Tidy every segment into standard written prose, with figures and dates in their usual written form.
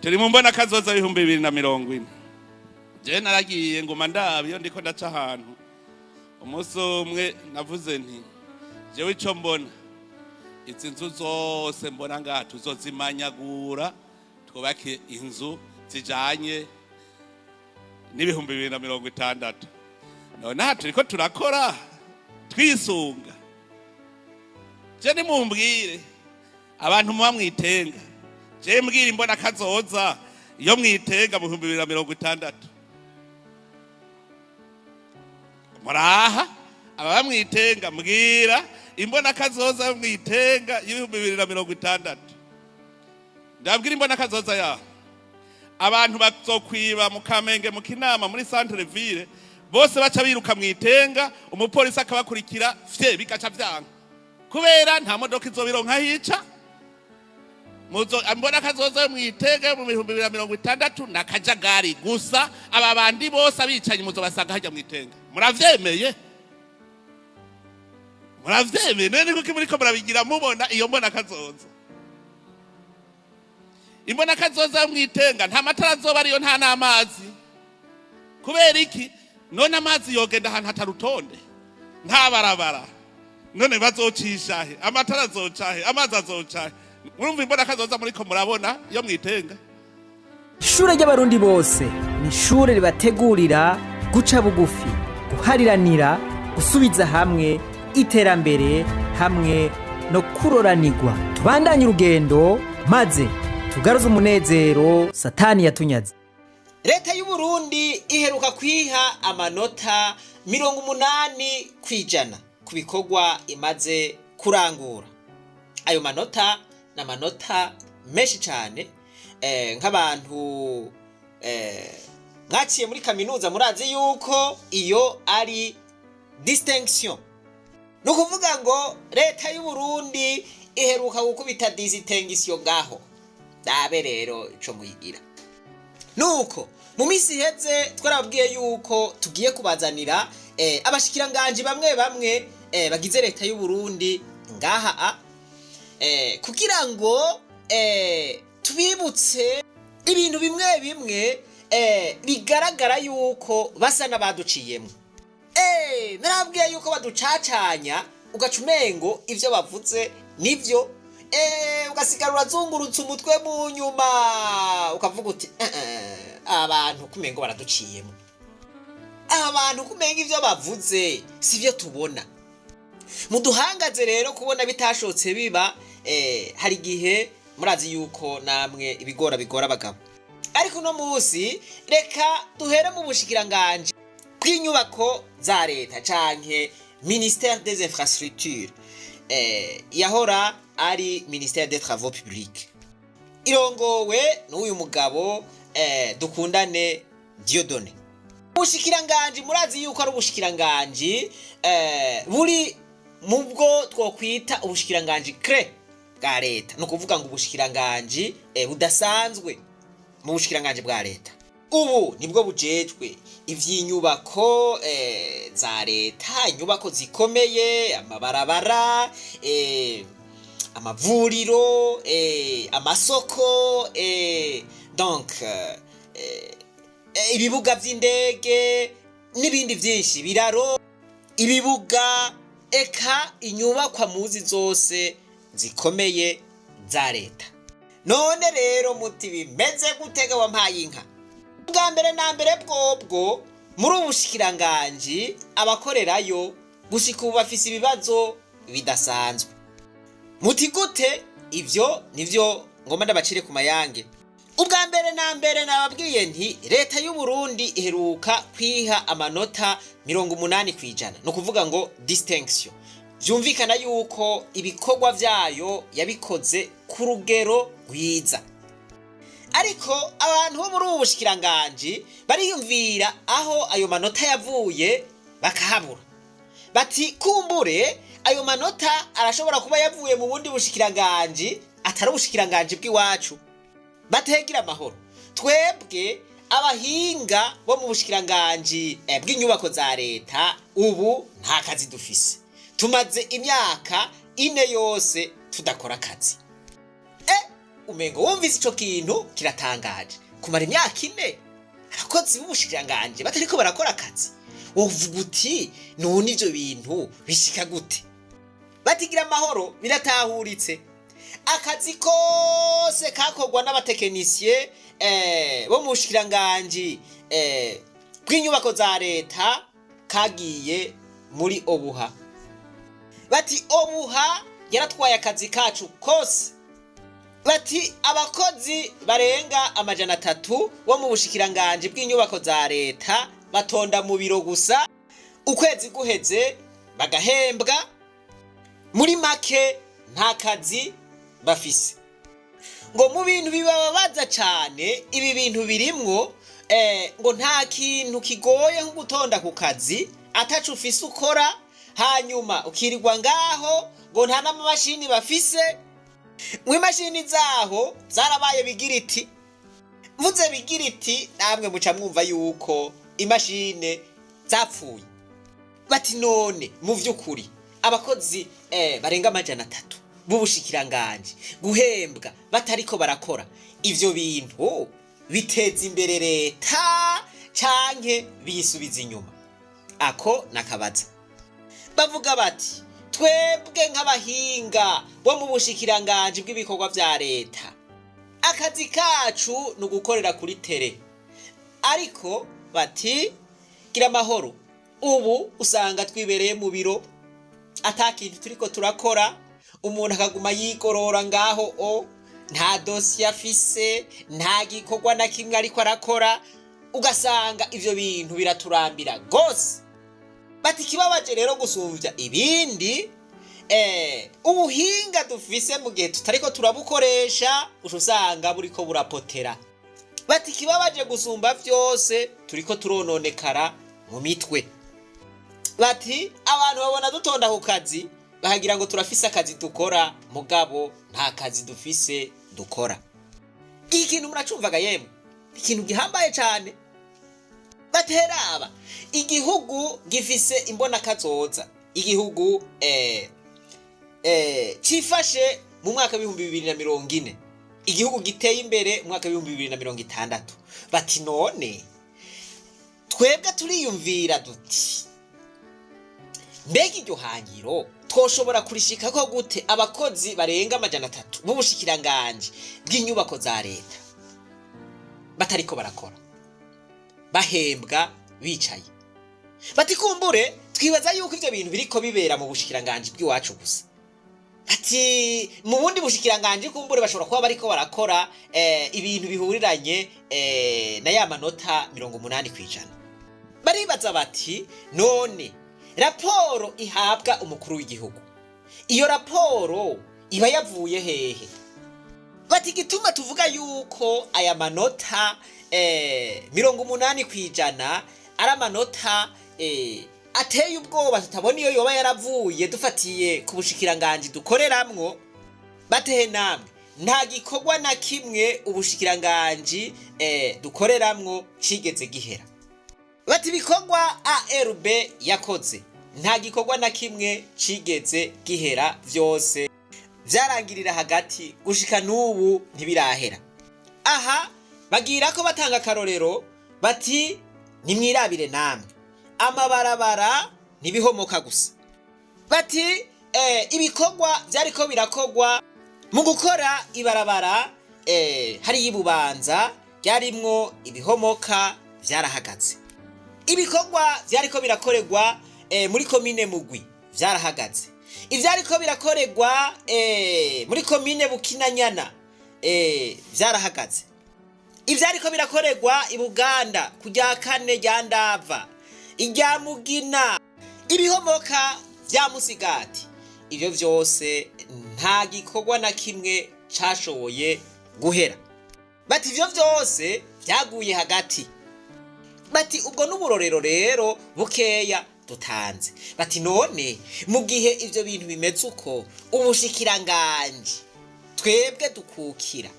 Turi mu mbona kazoza 2040. Jewe naragiye nguma ndaba iyo ndiko ndaca ahantu. Umunsi umwe navuze nti: "Jewe ico mbona, izi nzu zose mbona ngaha tuzozimanyagura, twubake inzu zijanye n'2060." None aha turiko turakora twisunga. Je nimumbwire, abantu muba mwitenga, je mbwira imbona kazoza iyo mwitenga mu 2060. Muraha ababa mwitenga, mbwira imbona kazoza mwitenga y'2060. Ndabwira imbona kazoza yaho: abantu bazokwiba mu Kamenge, mu Kinama, muri centre ville bose, baca biruka mwitenga, umupolisi akabakurikira fye, bigaca vyanka kubera nta modoka izobironka hica. Muzo mbona kazoza mwitege mu 2060 na kajagari gusa. Aba bandi bose abicanyi muzobasanga hajya mwitenga. Muravyemeye? Muravyemeye? None kuki muriko murabigira mubona iyo mbona kazoza? Imbona kazoza mwitenga nta matara azoba ariyo, nta n'amazi. Kubera iki? None amazi yogenda ahantu hatarutonde, nta barabara? None bazocisha he? Amatara azoca he? Amazi azoca he? Murumva imbona kazoza muriko murabona iyo mwitenga? Ishure ry'Abarundi bose ni ishure ribategurira guca bugufi, guhariranira, gusubiza hamwe, iterambere hamwe no kuroranirwa. Tubandanye urugendo maze tugaruze umunezero Satani yatunyaze. Leta y'u Burundi iheruka kwiha amanota 80% ku bikorwa imaze kurangura. Ayo manota ni amanota menshi cyane. Nk'abantu mwaciye muri kaminuza, murazi yuko iyo ari distinction. Ni ukuvuga ngo leta y'u Burundi iheruka gukubita distinction ngaho. Dabe rero ico muyigira. Nuko mu minsi iheze twarababwiye yuko tugiye kubazanira abashikiranganji bamwe bamwe bagize leta y'u Burundi ngaha kugira ngo tubibutse ibintu bimwe bimwe bigaragara yuko basa n'abaduciyemwo. Narabwiye yuko baducacanya, ugaca umengo ivyo bavuze nivyo, ugasigara urazungurutse umutwe, mu nyuma ukavuga uti: "Eh, eh, abantu kumengo baraduciyemo, abantu kumenga ivyo bavuze sivyo tubona." Muduhangaze rero kubona bitashotse biba. Hari igihe murazi yuko namwe ibigora bigora abagabo, ariko uno munsi reka duhere mu bushikiranganji bw'inyubako za leta canke ministère des infrastructures, yahora ari ministère des travaux publics, irongowe n'uyu mugabo Dukundane Dieudonné. Ubushikiranganji murazi yuko ari ubushikiranganji buri mu bwo twokwita ubushikiranganji clé bwa leta. Ni ukuvuga ngo ubushikiranganji budasanzwe mu bushikiranganji bwa leta. Ubu nibwo bujejwe ivy'inyubako za leta, inyubako zikomeye, amabarabara, amavuriro, amasoko, donc ibibuga vy'indege n'ibindi vyinshi, biraro, ibibuga, eka inyubakwa muzi zose zikomeye za leta. None rero muti bimeze gutega wampaye inka? Bwa mbere na mbere bwobwo, muri ubu bushikiranganji abakorerayo gushika ubu bafise ibibazo bidasanzwe. Muti gute? Ivyo nivyo ngomba ndabacire ku mayange. Ubwa mbere na mbere nababwiye nti leta y'u Burundi iheruka kwiha amanota 80%, ni ukuvuga ngo distinction. Vyumvikana yuko ibikorwa vyayo yabikoze ku rugero rwiza, ariko abantu bo muri ubu bushikiranganji bariyumvira aho ayo manota yavuye bakahabura. Bati kumbure ayo manota arashobora kuba yavuye mu bundi bushikiranganji atari ubushikiranganji bw'iwacu. Bategira amahoro, twebwe abahinga bo mu bushikiranganji bw'inyubako za leta ubu nta kazi dufise. Tumaze imyaka 4 yose tudakora akazi. Umengo wumvise ico kintu kiratangaje, kumara imyaka 4 abakozi b'ubushikiranganji batariko barakora akazi, wovuga uti none ivyo bintu bishika gute? Batigira amahoro, biratahuritse. Akazi kose kakorwa n'abatekinisiye bo mu bushikiranganji bw'inyubako za leta kagiye muri OBUHA. Bati OBUHA yaratwaye akazi kacu kose. Bati abakozi barenga 300 bo mu bushikiranganji bw'inyubako za leta batonda mu biro gusa, ukwezi guheze bagahembwa. Muri make nta kazi bafise. Ngo mu bintu bibababaza cyane, ibi bintu birimwo ngo nta kintu kigoye nko gutonda ku kazi atacu ufise ukora, hanyuma ukirirwa ngaho. Ngo nta n'amamashini bafise, mu imashini zaho zarabaye bigiriti. Mvuze bigiriti namwe muca mwumva yuko imashine zapfuye. Bati none mu vy'ukuri abakozi barenga 300 b'ubushikiranganji guhembwa batariko barakora, ivyo bintu biteza imbere leta canke biyisubiza inyuma? Ako nakabaza. Bavuga bati twebwe nk'abahinga bo mu bushikiranganji bw'ibikorwa vya leta, akazi kacu ni ugukorera kuri tere. Ariko bati gira amahoro, ubu usanga twibereye mu biro ata kintu turiko turakora, umuntu akaguma yigorora ngaho, o nta dosiye afise, nta gikorwa na kimwe ariko arakora, ugasanga ivyo bintu biraturambira gose. Bati ikibabaje rero gusumvya ibindi, ubuhinga dufise mu gihe tutariko turabukoresha uca usanga buriko burapotera. Bati ikibabaje gusumba vyose, turiko turononekara mu mitwe. Bati abantu babona dutonda ku kazi bakagira ngo turafise akazi dukora, mugabo nta kazi dufise dukora. Iki kintu muracumvaga yemwe, ikintu gihambaye cane. Bateraba igihugu gifise imbonakazoza, igihugu cifashe mu mwaka w'2040, igihugu giteye imbere mu mwaka w'2060. Bati none twebwe turiyumvira duti mbega iryo hangiro twoshobora kurishikako gute, abakozi barenga 300 b'ubushikiranganji bw'inyubako za leta batariko barakora, bahembwa bicaye? Bati kumbure twibaza yuko ivyo bintu biriko bibera mu bushikiranganji bw'iwacu gusa. Ati mu bundi bushikiranganji kumbure bashobora kuba bariko barakora ibintu bihuriranye na ya manota 80%. Baribaza bati none raporo ihabwa umukuru w'igihugu, iyo raporo iba yavuye hehe? Bati igituma tuvuga yuko aya manota 80% ari amanota ateye ubwoba, tutabona iyo yoba yaravuye dufatiye ku bushikiranganji dukoreramwo. Batehe namwe nta gikorwa na kimwe ubushikiranganji dukoreramwo cigeze gihera. Bati ibikorwa ARB yakoze nta gikorwa na kimwe cigeze gihera, vyose vyarangirira hagati, gushika n'ubu ntibirahera. Aha bagira ko batanga akarorero, bati nimwirabire namwe amabarabara ntibihomoka gusa. Bati ibikorwa vyariko birakogwa mu gukora ibarabara hariya ibubanza ryarimwo ibihomoka vyarahagaze. Ibikorwa vyariko birakorerwa muri komine Mugwi vyarahagaze. Ivyariko birakorerwa muri komine Bukinanyana vyarahagaze. Ivyariko birakorerwa i Buganda ku rya kane rya Ndava, irya Mugina, ibihomoka vya Musigati, ivyo vyose nta gikorwa na kimwe cashoboye guhera. Bati ivyo vyose vyaguye hagati. Bati ubwo n'uburorero rero bukeya dutanze. Bati none mu gihe ivyo bintu bimeze uko, ubushikiranganji twebwe dukukira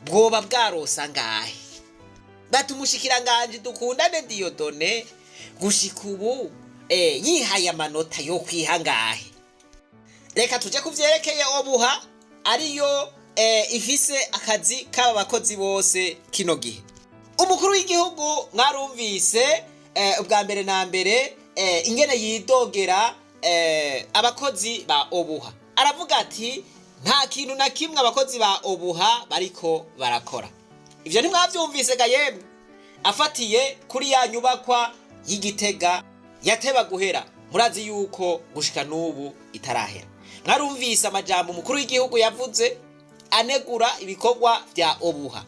bwoba bwarosa ngahe? Bati umushikiranganji Dukundane Dieudonné gushika ubu yihaye amanota yo kwiha ngahe? Reka tuje kuvyerekeye OBUHA, ariyo ifise akazi k'aba bakozi bose kino gihe. Umukuru w'igihugu mwarumvise ubwa mbere na mbere ingene yidogera abakozi ba OBUHA, aravuga ati nta kintu na kimwe abakozi ba OBUHA bariko barakora. Ivyo ntimwavyumvise ga yemwe? Afatiye kuri ya nyubakwa y'Igitega yateba guhera, murazi yuko gushika n'ubu itarahera. Mwarumvise amajambo umukuru w'igihugu yavuze anegura ibikorwa vya OBUHA.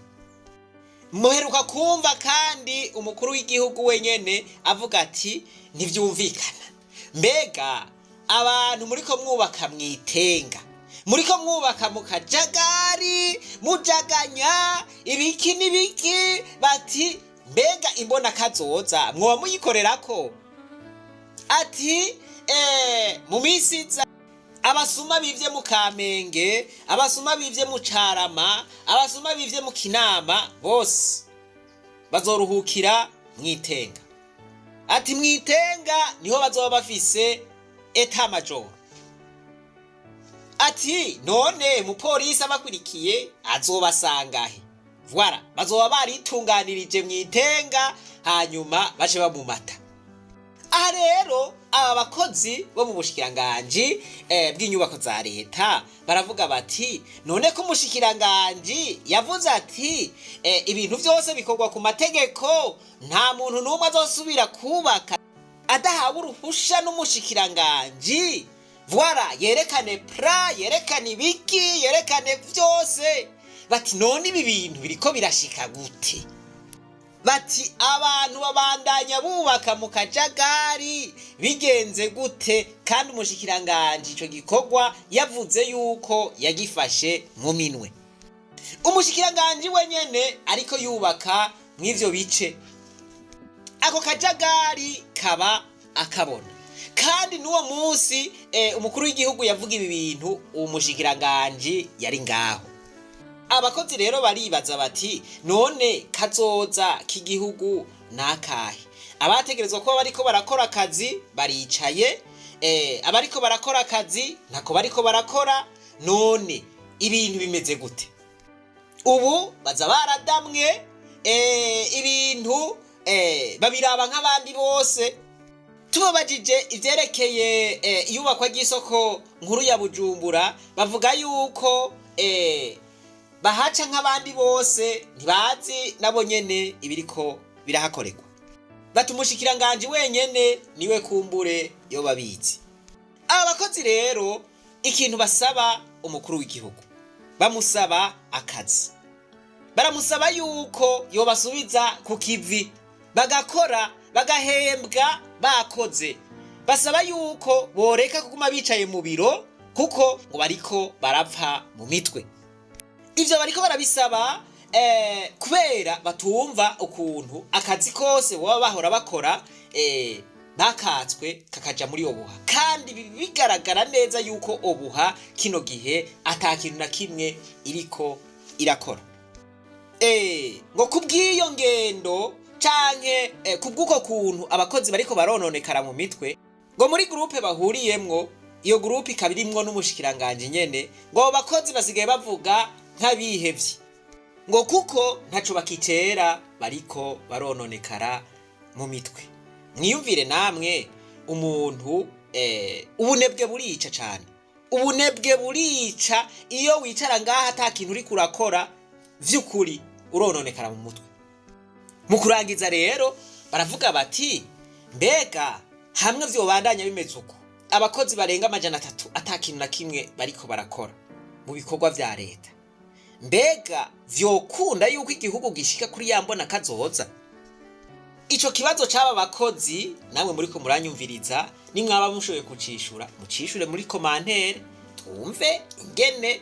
Muheruka kumva kandi umukuru w'igihugu wenyene avuga ati ntivyumvikana, mbega abantu muriko mwubaka mwitenga, muriko mwubaka mu kajagari, mujaganya ibiki n'ibiki, bati mbega imbona kazoza mwoba muyikorerako? Ati mu minsi iza abasuma bivye mu Kamenge, abasuma bivye mu Carama, abasuma bivye mu Kinama, bose bazoruhukira mwitenga. Ati mwitenga niho bazoba bafise état-major. Ati none umupolisi abakurikiye azobasangahe? Voilà, bazoba baritunganirije mwitenga, hanyuma bace bamumata. Aha rero aba bakozi bo mu bushikiranganji bw'inyubako za leta baravuga bati none ko umushikiranganji yavuze ati ibintu byose bikorwa ku mategeko, nta muntu n'umwe azosubira kubaka adahawe uruhusha n'umushikiranganji, voilà, yerekane plan, yerekane ibiki, yerekane byose. Bati none ibi bintu biriko birashika gute? Bati abantu babandanya bubaka mu kajagari, bigenze gute kandi umushikiranganji ico gikorwa yavuze yuko yagifashe mu minwe? Umushikiranganji wenyene ariko yubaka mw'ivyo bice, ako kajagari kaba akabona. Kandi n'uwo munsi umukuru w'igihugu yavuga ibi bintu, uwo mushikiranganji yari ngaho. Abakozi rero baribaza bati none kazoza k'igihugu nakahe? Abategerezwa kuba bariko barakora akazi baricaye, abariko barakora akazi ntako bariko barakora. None ibintu bimeze gute? Ubu baza baradamwe, ibintu babiraba nk'abandi bose. Tubabajije ivyerekeye iyubakwa ry'isoko nkuru ya Bujumbura, bavuga yuko bahaca nk'abandi bose, ntibazi nabo nyene ibiriko birahakorerwa. Bati umushikiranganji wenyene niwe kumbure yo babizi. Aba bakozi rero ikintu basaba umukuru w'igihugu, bamusaba akazi, baramusaba yuko yobasubiza ku kivi bagakora, bagahembwa bakoze. Basaba yuko boreka kuguma bicaye mu biro, kuko ngo bariko barapfa mu mitwe. Ivyo bariko barabisaba kubera batumva ukuntu akazi kose baba bahora bakora bakatswe kakaja muri OBUHA, kandi bigaragara neza yuko OBUHA kino gihe ata kintu na kimwe iriko irakora. Ngo kubw'iyo ngendo canke kubw'uko kuntu abakozi bariko barononekara mu mitwe, ngo muri groupe bahuriyemwo, iyo groupe ikaba irimwo n'umushikiranganji nyene, ngo abo bakozi basigaye bavuga nk'abihevye, ngo kuko ntaco bakicera, bariko barononekara mu mitwe. Mwiyumvire namwe umuntu, ubunebwe burica cane, ubunebwe burica. Iyo wicara ngaha ata kintu uriko urakora, vy'ukuri urononekara mu mutwe. Mu kurangiza rero baravuga bati mbega hamwe vyobandanya bimeze uko, abakozi barenga 300 ata kintu na kimwe bariko barakora mu bikorwa vya leta, mbega vyokunda yuko igihugu gishika kuri ya mbona kazoza? Ico kibazo c'aba bakozi, namwe muriko muranyumviriza, nimwaba mushoboye kucishura, mucishure muri commentaire, twumve ingene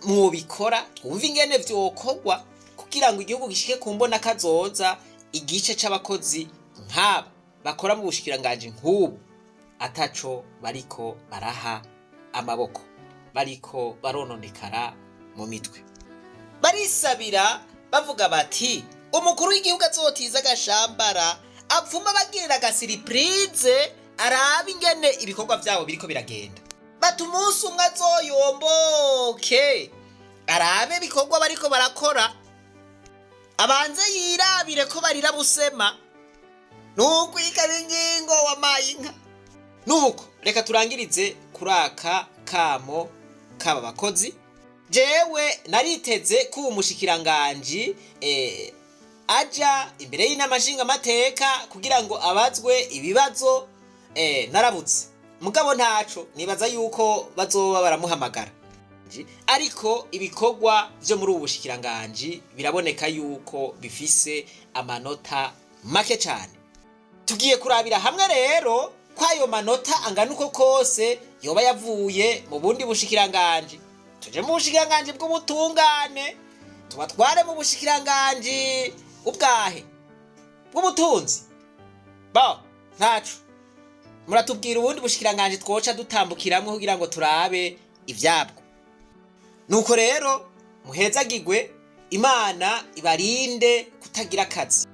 mwobikora, twumve ingene vyokorwa kugira ngo igihugu gishike ku mbona kazoza, igice c'abakozi nk'aba bakora mu bushikiranganji nk'ubu ataco bariko baraha amaboko, bariko barononekara mu mitwe. Barisabira bavuga bati umukuru w'igihugu azotiza agashambara, apfuma bagirira aga surprise, arabe ingene ibikorwa vyabo biriko biragenda. Bati umunsi umwe azoyomboke arabe ibikorwa bariko barakora, abanze yirabire ko barira busema. Nukwikaba ingingo wamaye inka. Nuko reka turangirize kuri aka kamo k'aba bakozi. Jewe nariteze ko uwo mushikiranganji aja imbere y'inama nshingamateka kugira ngo abazwe ibibazo, narabutse. Mugabo ntaco, nibaza yuko bazoba baramuhamagara. Ariko ibikorwa vyo muri ubu bushikiranganji biraboneka yuko bifise amanota make cane. Tugiye kurabira hamwe rero ko ayo manota angana uko kose yoba yavuye mu bundi bushikiranganji. Tuje mu bushikiranganji bw'ubutungane, tubatware mu bushikiranganji ubwahe bw'ubutunzi. Bo ntaco, muratubwira ubundi bushikiranganji twoca dutambukiramwo kugira ngo turabe ivyabwo. Nuko rero muhezagirwe, Imana ibarinde kutagira akazi,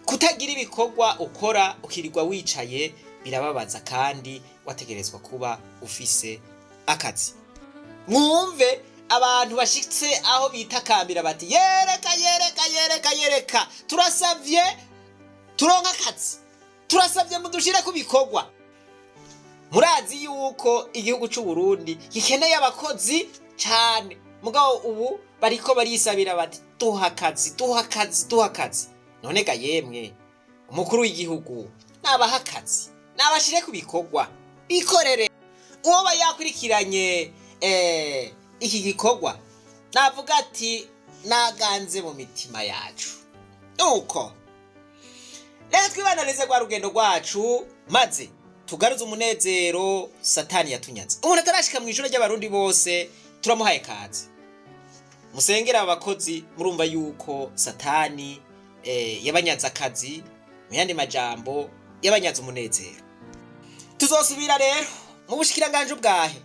kutagira ibikorwa ukora, ukirirwa wicaye birababaza kandi wategerezwa kuba ufise akazi. Mwumve abantu bashitse aho bitakambira bati yereka yereka yereka yereka, turasavye turonka akazi, turasavye mudushire ku bikorwa. Murazi yuko igihugu c'u Burundi gikeneye abakozi cane, mugabo ubu bariko barisabira bati duha akazi, duha akazi, duha akazi. None ga yemwe, umukuru w'igihugu nabaha akazi, nabashire ku bikorwa, bikorere. Uwo yakurikiranye iki gikorwa navuga ati naganze mu mitima yacu. Nuko reka twibananize rwa rugendo rwacu, maze tugaruze umunezero Satani yatunyaze. Umuntu atarashika mu ijoro ry'Abarundi bose turamuhaye kaze. Musengera aba bakozi, murumva yuko Satani yabanyaze akazi, mu yandi majambo yabanyaze umunezero. Tuzosubira rero mu bushikiranganje ubwahe.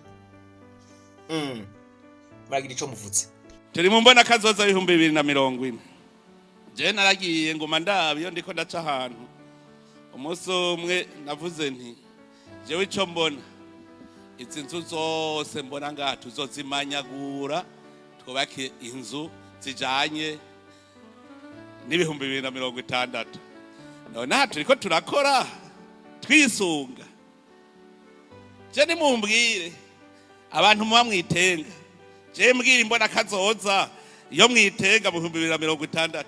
Muragira ico muvuze. Turi mu mbona kazoza 2040. Je naragiye nguma ndaba iyo ndiko ndaca ahantu. Umunsi umwe navuze nti jewe ico mbona, izi nzu zose mbona ngaha tuzozimanyagura, twubake inzu zijanye n'2060. None aha turiko turakora twisunga. Je nimumbwire abantu muba mwitenga, je mbwira imbona kazoza iyo mwitenga mu 2060.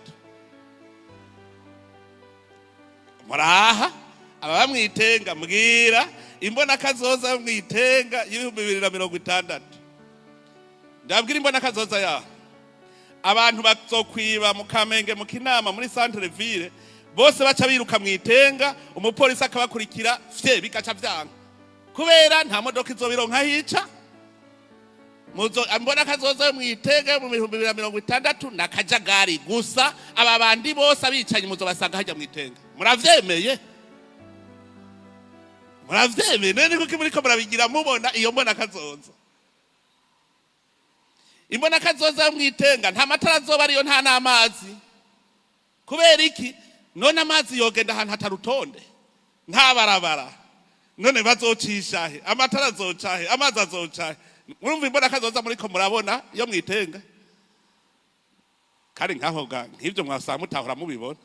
Muraha ababa mwitenga, mbwira imbona kazoza mwitenga y'2060. Ndabwira imbona kazoza yaho abantu bazokwiba mu Kamenge, mu Kinama, muri centre ville bose baca biruka mwitenga, umupolisi akabakurikira fye bigaca vyanka kubera nta modoka izobironka hica. Muzo mbona kazoza mwitege mu 2060 na kajagari gusa. Aba bandi bose abicanyi muzobasanga hajya mwitenga. Muravyemeye? Muravyemeye? None kuki muriko murabigira mubona iyo mbona kazoza? Imbona kazoza mwitenga nta matara azoba ariyo, nta n'amazi. Kubera iki? None amazi yogenda ahantu hatarutonde, nta barabara? None bazocishahe? Amatara azocahe? Amazi azocahe? Murumva imbona kazoza muriko murabona iyo mwitenga? Kandi nkaho ga nk'ivyo mwasanga mutahora mubibona.